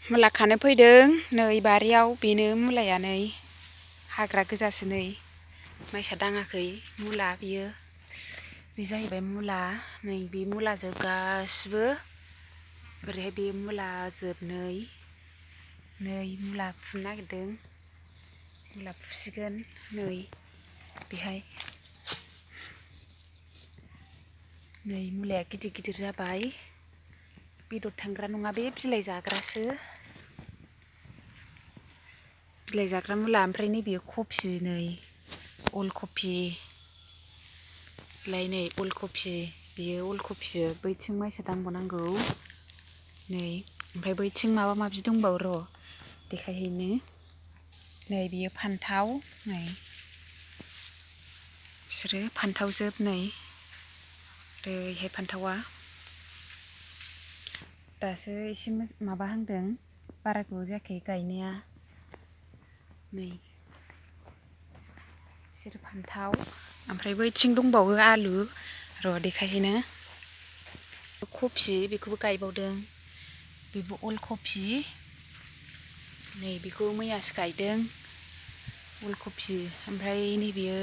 मुला खानो फैदों नै बारियाव बेनो मुलाया नै हाग्रा गोजासो नै माइसा दाङाखै मुला बियो बे जाहैबाय मुला नै बे मुला जोब गासिबो ओरैहाय बे मुला जोब नै मुला फुनो नागिरदों मुला फुसिगोन नै बेहाय नै मुलाया गिदिर गिदिर जाबाय बेदर थांग्रा नङा बे बिलाइ जाग्रासो बिलाइ जाग्रा मुला ओमफ्राय नैबे कफि नै अल कफि लाय नै अल कफि बेयो अल कफिसो बैथिं माइसा दांबावनांगौ नै ओमफ्राय बैथिं माबा माबि दंबावो र' देखायहैनो नै बेयो फान्थाव नै बिसोरो फान्थाव जोब नै ओरैहाय फान्थावा दासो एसे माबाहांदों बारा गोबाव जायाखै गायनाया नै बिसोर फान्थाव ओमफ्राय बैथिं दंबावो आलु र' देखायहैनो कफि बेखौबो गायबावदों बेबो अल कफि नै बेखौ मैयासो गायदों अल कफि ओमफ्राय नैबेयो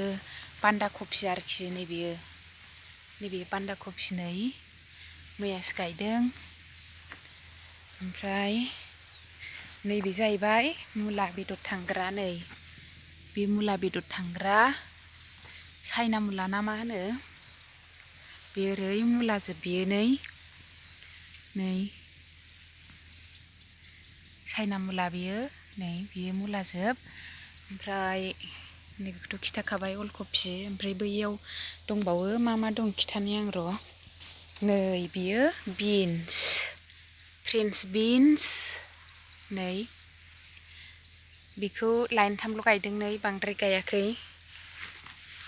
बान्दा कफि आरोखि नैबे बान्दा कफि नै मैयासो गायदों ओमफ्राय नैबे जाहैबाय मुला बेदर थांग्रा नै बे मुला बेदर थांग्रा सायना मुला ना मा होनो बे ओरै मुला जोब बेयो नै सायना मुला बेयो नै बेयो मुला जोब ओमफ्राय नैबेखौथ' खिथाखाबाय अल कफि ओमफ्राय बैयाव दंबावो मा दं खिथानि आं र' नै बेयो बिन्स फ्रेन्स बिन्स नै बेखौ लाइनथामल' गायदों नै बांद्राय गायाखै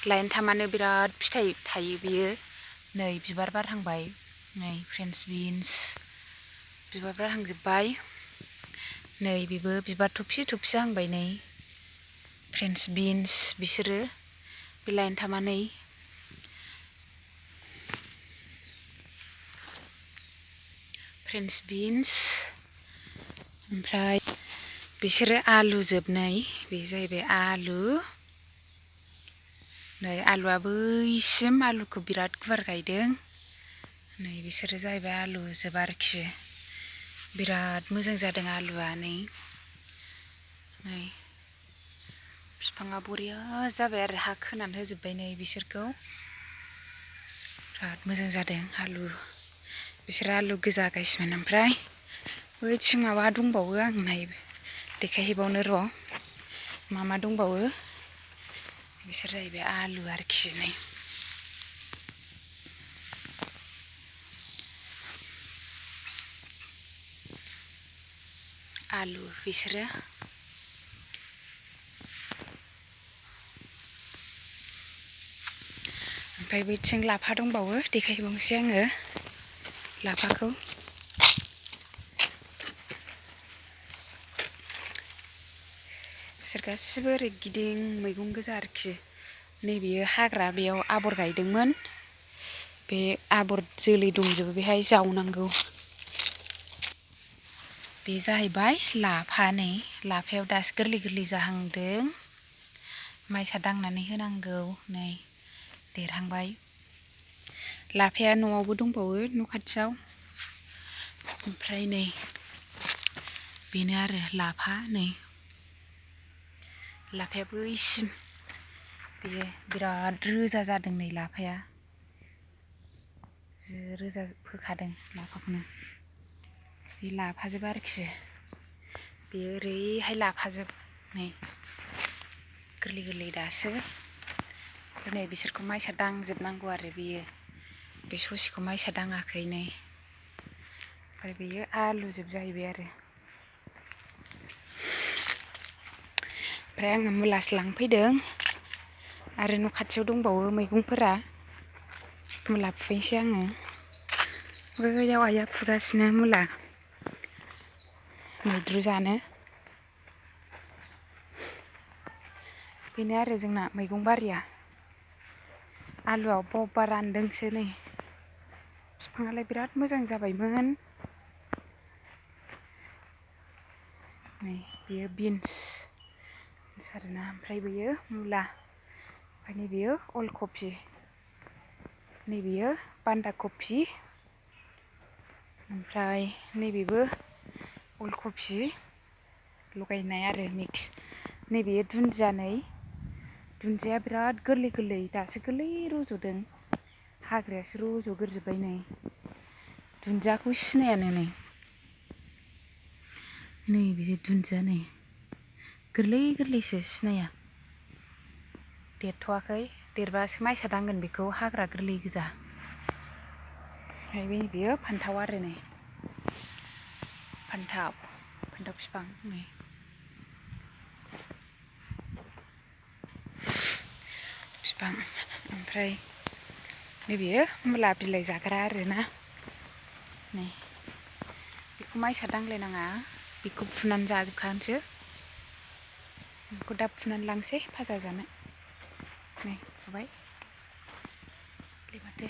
लाइनथामानो बिराद फिथाइ थायो बियो नै बिबार बारहांबाय नै फ्रेन्स बिन्स बिबार बारहांजोब्बाय नै बेबो बिबार थफि थफि जाहांबाय नै फ्रेन्स बिन्स बिसोरो बे लाइनथामा नै फ्रेन्स बिन्स ओमफ्राय बिसोरो आलु जोबनाय बे जाहैबाय आलु नै आलुआ बैसिम आलुखौ बिराद गुवार गायदों नै बिसोरो जाहैबाय आलु जोब आरोखि बिराद मोजां जादों आलुआ नै बिफाङा बरिया जाबाय आरो हा खोनानै होजोब्बाय नै बिसोरखौ बिराद मोजां जादों आलु बिसोर आलु गोजा गायसिगोन ओमफ्राय बैथिं माबा दंबावो आं देखायहैबावनो र' मा दंबावो बिसोर जाहैबाय आलु आरोखि नै आलु बिसोरो ओमफ्राय बैथिं लाफा दंबावो देखायबावनोसै आङो लाफाखौ बिसोर गासिबो ओरै गिदिं मैगं गोजा आरोखि नैबेयो हाग्रा बेयाव आबर गायदोंमोन बे आबर जोलै दंजोबो बेहाय जावनांगौ बे जाहैबाय लाफा नै लाफायाव दासो गोरलै गोरलै जाहांदों माइसा दांनानै होनांगौ नै देरहांबाय लाफाया न'आवबो दंबावो न' खाथियाव ओमफ्राय नै बेनो आरो लाफा नै लाफाया बैसिम बेयो बिराद रोजा जादों नै लाफाया रोजा फोखादों लाफाखौनो बे लाफाजोब आरोखि बेयो ओरैहाय लाफाजोब नै गोरलै गोरलै दासो नै बिसोरखौ माइसा दांजोबनांगौ आरो बेयो बे ससेखौ माइसा दाङाखै नै ओमफ्राय बेयो आलुजोब जाहैबाय आरो ओमफ्राय आङो मुलासो लांफैदों आरो न' खाथियाव दंबावो मैगंफोरा मुला फुहैनोसै आङो बैयाव आइया फुगासिनो मुला मैद्रु जानो बेनो आरो जोंना मैगं बारिया आलुआ अबेबा अबेबा रानदोंसो नै बिफाङालाय बिराद मोजां जाबायमोन नै बेयो बिन्स आरोना ओमफ्राय बेयो मुला ओमफ्राय नैबेयो अल कफि नैबेयो बान्दा कफि ओमफ्राय नैबेबो अल कफि लगायनाय आरो मिक्स नैबेयो दुन्दिया नै दुन्दिया बिराद गोरलै गोरलै दासो गोरलै रज'दों हाग्रायासो रज'गोरजोब्बाय नै दुन्दियाखौ सिनायानो नै बिदि दुन्दिया नै गोरलै गोरलैसो सिनाया देरथ'वाखै देरबासो माइसा दांगोन बेखौ हाग्रा गोरलै गोजा ओमफ्राय बेयो फान्थाव आरो नै फान्थाव बिफां नै बिफां ओमफ्राय नैबेयो मुला बिलाइ जाग्रा आरोना नै बेखौ माइसा दांलायनाङा बेखौ फुनानै जाजोबखानोसै बेखौ दा फुनानै लांसै भाजा जानो नै फुबाय माथो